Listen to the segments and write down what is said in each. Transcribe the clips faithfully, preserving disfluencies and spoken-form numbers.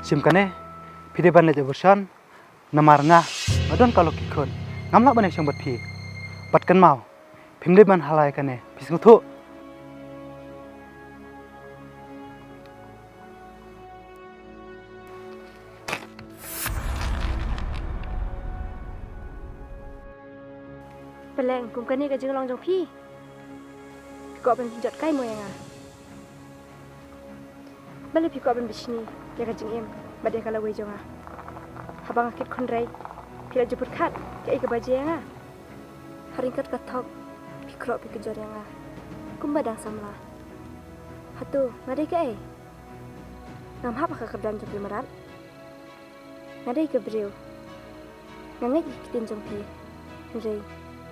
Shim kane, phi dei ban leit abortion, namar nga, nga don ka lok ki khun, ngam lah ban ïashong bad phi. Bad kynmaw, phim dei ban halai kane, phi sngewthuh. Balei kum kane ka jinglong jong phi? Phi kwah ban jot kai mo ïa nga? Balei phi kwah ban bishni ïa ka jingim bad ïa ka lawei jong nga? Haba nga kit khynrei, phi la ju pyrkhat kaei kaba jia ïa nga? Ha ryngkat ka thok, phi khroh phi kjor ïa nga kumba dang samla. Hato nga dei kaei? Ngam hap ha ka kyrdan jong phi mrad. Nga dei ka briew. Nga ngeit ïa ki ktien jong phi. Hynrei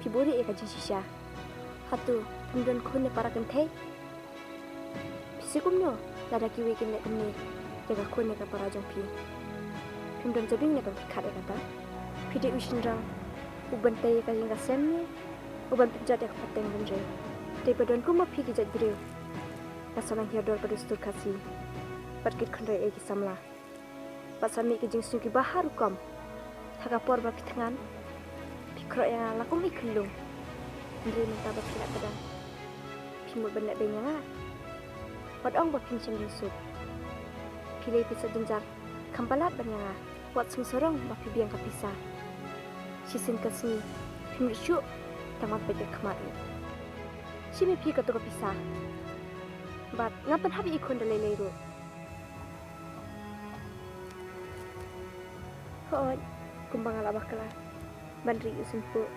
phi buhrieh ïa ka jingshisha. Hato phim don khun ne para kynthei? Phi sngewthuh kumno lada kiwei kin leh kumne ïa ka khun ïa ka para jong phi? Phim don jabieng ne ban pyrkhat ïa kata? Phi dei u shynrang uban tei ïa ka jingkasem ne uban pynjot ïa ka pateng bynriew? Dei ba don kum ma phi ki jait briew ba sa nang hiar dor ka dustur Khasi bad kit khynrei ïa ki samla. Bad sa mih ki jingsngew kiba ha rukom. Ha ka por ba phi thngan, phi khroh ïa nga la kum i khyllung. Hynrei mynta ba phi la kdang, phi mut ban leh beiñ ïa nga. Wat ong ba phim shem jingsuk. Phi lei pisa jynjar, kham palat ban ïa nga. Wat sngewsarong ba phi biang ka pisa. Shisien ka sngi phim leit shuh tang ban peit ka khmat ruh. Shim ïa phi kato ka pisa. Bad ngam pynhap ïa i khun da lei lei ruh. Hooid, kumba nga la bakla ban ri u sympuh,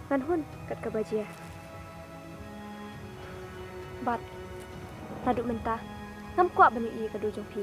ngan hun kat kaba jia. Bad naduh mynta ngam kwah ban ïohi ïa ka dur jong phi.